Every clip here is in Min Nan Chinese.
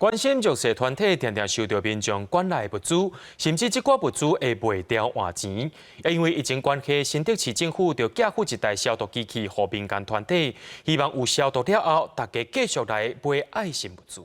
關心弱勢團體定定受著民眾捐來的物資，甚至這寡物資會賣掉換錢。因為疫情關係，新竹市政府就寄付一台消毒機器予民間團體，希望有消毒了後，大家繼續來買愛心物資。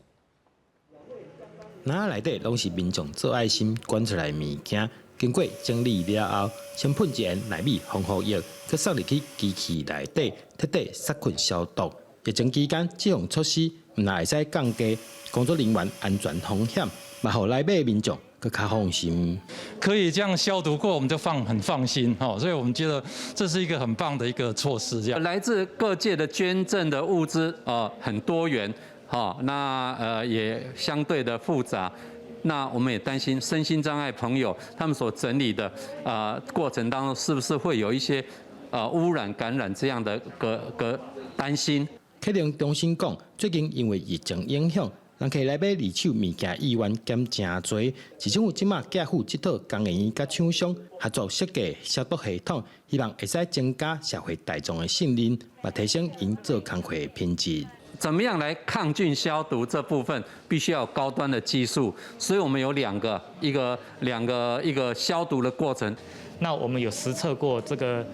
籃仔內底攏是民眾做愛心捐出來的物件，經過整理了後，先噴一遍納米防護液，閣送入去機器內底，徹底殺菌消毒。疫情期間，這項措施毋但會使降低工作人員安全風險，嘛予來買的民眾閣較放心。可以這樣消毒過，我們就很放心，所以我們覺得這是一個很棒的一個措施。這樣來自各界的捐贈的物資啊，很多元，那也相對的複雜。那我們也擔心身心障礙朋友他們所整理的啊過程當中，是不是會有一些啊污染、感染這樣的個擔心？客運中心講，最近因為疫情影響，人客來買二手物件意願減誠濟。市政府這馬寄付這套工研院佮廠商合作設計消毒系統，希望會使增加社會大眾的信任，嘛提升𪜶做工課的品質。怎麼樣來抗菌消毒這部分，必須要有高端的技術，所以我們有兩個，一個兩個一個消毒的過程。那我們有實測過這個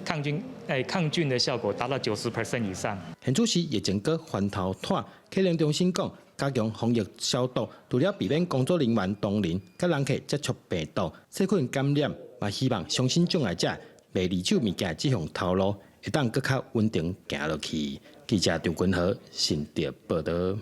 抗菌，抗菌的效果達到90% 以上。現此時疫情閣翻頭湠，客運中心講加強防疫消毒，除了避免工作人員同仁佮人客接觸病毒、細菌感染，嘛希望身心障礙者賣二手物件這項頭路會當閣較穩定行落去。記者張君豪新竹報導。